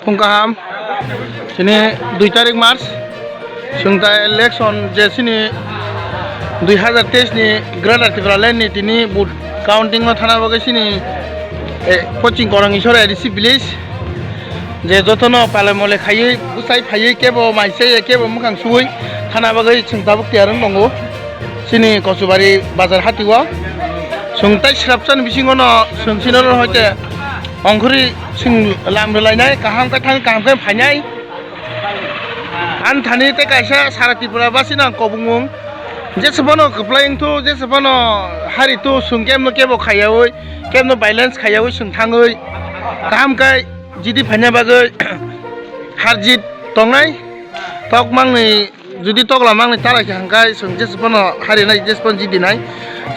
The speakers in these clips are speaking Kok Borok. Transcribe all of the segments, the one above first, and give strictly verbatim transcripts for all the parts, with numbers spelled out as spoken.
Phung kaham, chini dui tarik March, chwng ta election je chini dui hazar teis ni Greater Tipraland ni tini vote counting no thana bagwi chini, eh, Poching Korang Isor A D C village je jotono palai molai khaiwi bwsai phaiwi kebo mai chaiya kebo mwkhang suwi thana bagwi chwng tabuk tiyar wng tongo. Chini Kosubari bazar hati o chwng tai srapsa ni bisingo no chwng chini oro hoite ongkhorwi chwng lam rwlainai, kaham khe thang kaham khe phainai. Ani thani tei kaisa sara Tripura basi no ang kobongmung, jesa phano kwplai wngthu, jesa phano hari thu, chwng kebo no kebo khaiyaui, kebo no violence khaiyaui chwng thangwi kaham khe jidi phaina bagwi harjit tongnai. Tok mangni, judi tokla mangni talai kha hwnkhe chwng jesa phano harinai, jesa phano jidinai.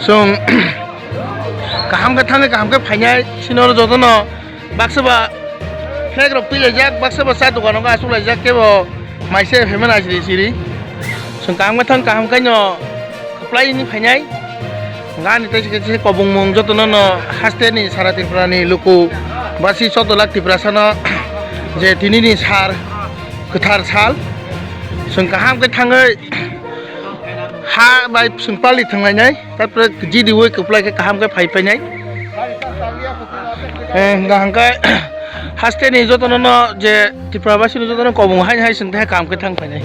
Chwng kaham khe thangwi kaham khe phainai, chini oro jotono baksa ba flag rok twilaijak, baksa ba cha dokan rok achuklaijak, kebo mai se phaimani ajri siri. Chwng kaham khe thang kaham khe no kwplai ni phainai. Gani tei se kobongmung jotono no haste ni sara Tripura ni luku basi choudo lakh Tiprasa no je tini ni sar kwthar sal chwng kaham khe thangwi ha bai chwng pali thwnglainai, tarpore jidi wi kwplai khe kaham khe phai painai. Eh, hwnkha hwnkhe haste ni jotono no je Tripura basi ni jotono kobong hai hai chwng tei kaham khe thang phainai.